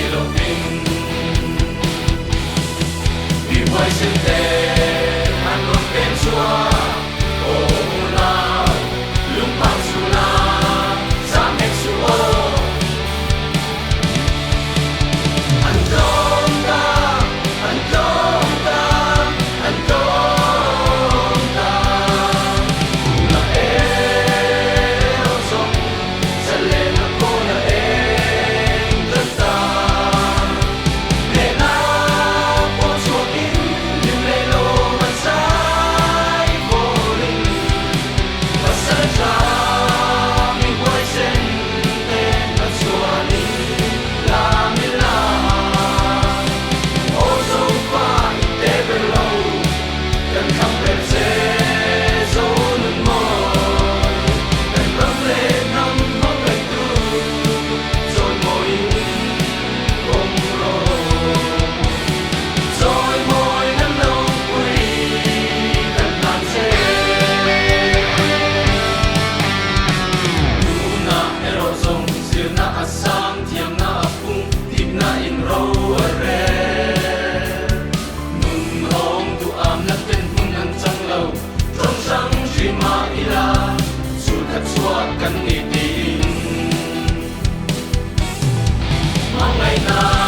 nei lovin. Mi huaisen te an rawn peng chhuak, aw unau, lungphang chhuna zam hek suh aw. An tlawm ta, an tlawm ta, an tlawm ta. Tuna erawh zawng zalen a kawl a eng tan ta. Hnehna pawh chhuakin hlim leh lawm an zai vawrin pasal tha mi huaisen te a chuanin la mi la. Aw Zofa i te ber lo kan thlang ber che Zo nun mawi kan ram leh hnam hmangaihtu chawimawiin awm rawh. Chawimawi nan lo pui kan hlan che. Tunah erawh zawng zirna a sang thiamna a pung dikna in ro a rel. Nun awm duhamna ten hmun an chang lo tawng hrang hrima ila chhul khat chhuak kan ni tiin. Hmangaihna.